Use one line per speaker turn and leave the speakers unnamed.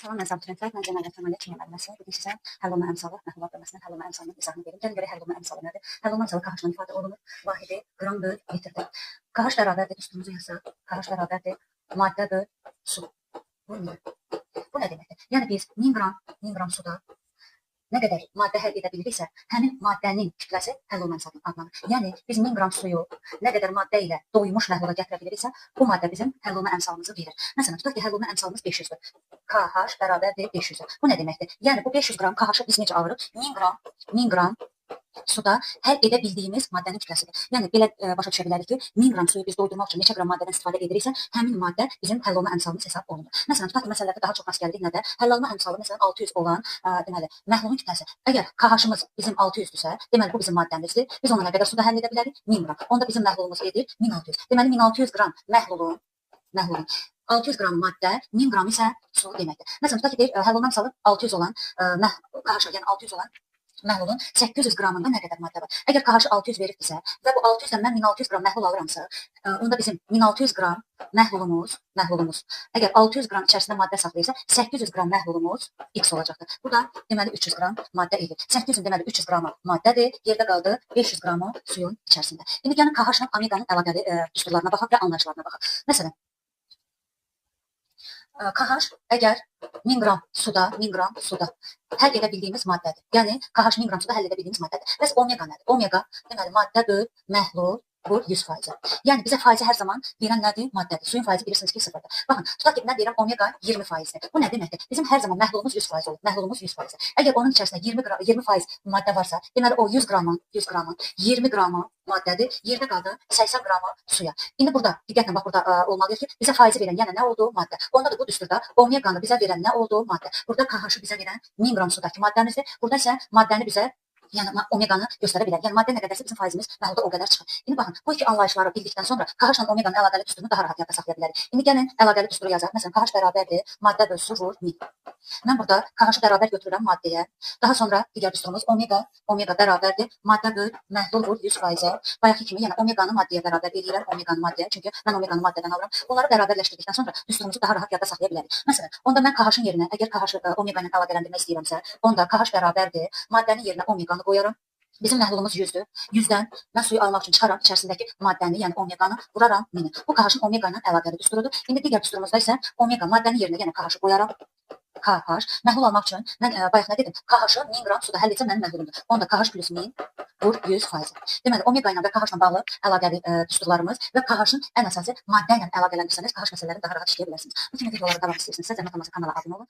Salam əziz abituriyentlər, mən Cəmələ Kəmalə, kimya müəlliməsi. Bugün sizə həll olma əmsalı, məhlullar bölməsindən həll olma əmsalının izahını verim. Gəlin görək həll olma əmsalı nədir? Həll olma əmsalı KH-la ifadə olunur. Vahidi qram böl litrdir. KH bərabərdir, düsturumuzu yazsaq. KH bərabərdir, maddə böl su. Bu nə? Bu nə deməkdir? Yəni biz 1000 qram, 1000 qram suda nə qədər maddə həll edə biliriksə, həmin maddənin kütləsi həll olma əmsalı adlanır. Yəni biz 1000 qram suyu nə qədər maddə ilə doymuş məhlula gətirə biliriksə, bu maddə bizim həll olma əmsalımızı verir. Məsələn, tutaq ki, həll olma əmsalımız 500-dür. KH bərabərdir 500-ə. Bu nə deməkdir? Yəni bu 500 qram KH-ı biz necə alırıq? 1000 qram, 1000 qram suda həll edə bildiyimiz maddənin kütləsidir. Yəni belə başa düşə bilərik ki, 1000 qram suyu biz doydurmaq üçün neçə qram maddədən istifadə ediriksə, həmin maddə bizim həll olma əmsalımız hesab olunur. Məsələn, tutaq ki, məsələlərdə daha çox rast gəlirik nədə? Həll olma əmsalı məsələn 600 olan, deməli, məhlulun kütləsi. Əgər KH-ımız bizim 600-dürsə, deməli bu bizim maddəmizdir. Biz onu nə qədər suda həll edə bilərik? 1000 qram. Onda bizim məhlulumuz edir 1600. Deməli 1600 qram məhlulun 600 qram maddə, 1000 qram isə su deməkdir. Məsələn, tutaq ki, deyir, həll olma əmsalı 600 olan KH, yəni 600 olan məhlulun 800 qramında nə qədər maddə var? Əgər KH 600 veribdirsə və bu 600-dən mən 1600 qram məhlul alıramsa, onda bizim 1600 qram məhlulumuz, əgər 600 qram içərisində maddə saxlayırsa, 800 qram məhlulumuz X olacaqdır. Bu da deməli 300 qram maddə edir. 800-ün deməli 300 qramı maddədir, yerdə qaldı 500 qramı suyun içərisində. İndi gəlin KH-la omeqanın əlaqəli düsturlarına baxaq və anlayışlarına baxaq. Məsələn, KH əgər 1000 qram suda, 1000 qram suda həll edə bildiyimiz maddədir. Yəni KH 1000 qram suda həll edə bildiyimiz maddədir. Bəs omega nədir? Omega deməli maddə böl məhlul vur 100%. Yəni bizə faizi hər zaman verən nədir? Maddədir. Suyun faizi bilirsiniz ki, sıfırdır. Baxın, tutaq ki, mən deyirəm omega 20%-dir. Bu nə deməkdir? Bizim hər zaman məhlulumuz 100% olur. Məhlulumuz 100%. Əgər onun içərisində 20% maddə varsa, deməli o 100 qramın, 100 qramın 20 qramı maddədir. Yerdə qaldı 80 qramı suya. İndi burada diqqətlə bax, burada olmalıyıq ki, bizə faizi verən yəni nə oldu? Maddə. Onda da bu düsturda omeqanı bizə verən nə oldu? Maddə. Burada KH-ı bizə verən 1000 qram sudakı maddəmizdir. Burada isə maddəni bizə, yəni omeqanı göstərə bilər. Yəni maddə nə qədərsə bizim faizimiz məhlulda o qədər çıxır. İndi baxın, bu iki anlayışları bildikdən sonra KH ilə omeqanın əlaqəli düsturunu daha rahat yadda saxlaya bilərik. İndi gəlin əlaqəli düsturu yazaq. Məsələn, KH bərabərdir maddə böl su vur 1000. Mən burada KH-ı bərabər götürürəm maddəyə. Daha sonra digər düsturumuz omega, omega bərabərdir maddə böl məhlul vur 100%-ə. Bayaqki kimi, yəni omeqanı maddəyə bərabər eləyirəm, omeqanı maddəyə, çünki mən omeqanı maddədən alıram. Bunları bərabərləşdirdikdən sonra düsturumuzu daha rahat yadda saxlaya bilərik. Məsələn, onda mən KH-ın yerinə, əgər KH-ı omega ilə əlaqələndirmək istəyirəmsə, onda KH bərabərdir maddənin yerinə omeqanı qoyaram. Bizim məhlulumuz 100-dür. 100-dən mən suyu almaq üçün çıxaram içərisindəki maddəni, yəni omeqanı vuraram 1000-i. Bu KH-ın omega ilə əlaqəli düsturudur. İndi digər düsturumuzda isə omega maddənin yerinə yenə KH-ı qoyaram. KH. Məhlul almaq üçün mən bayaq nə dedim? KH-ı 1000 qram suda həll etsəm mənim məhlulumdur. Onda KH plus 1000 vur 100%. Deməli, omega ilə və KH ilə bağlı əlaqəli düsturlarımız və KH-ın ən əsası maddə ilə əlaqələndirsəniz KH məsələlərini daha rahat işləyə bilərsiniz. Bu kimi videolara davam istəyirsinizsə, zəhmət olmasa kanala abunə olun.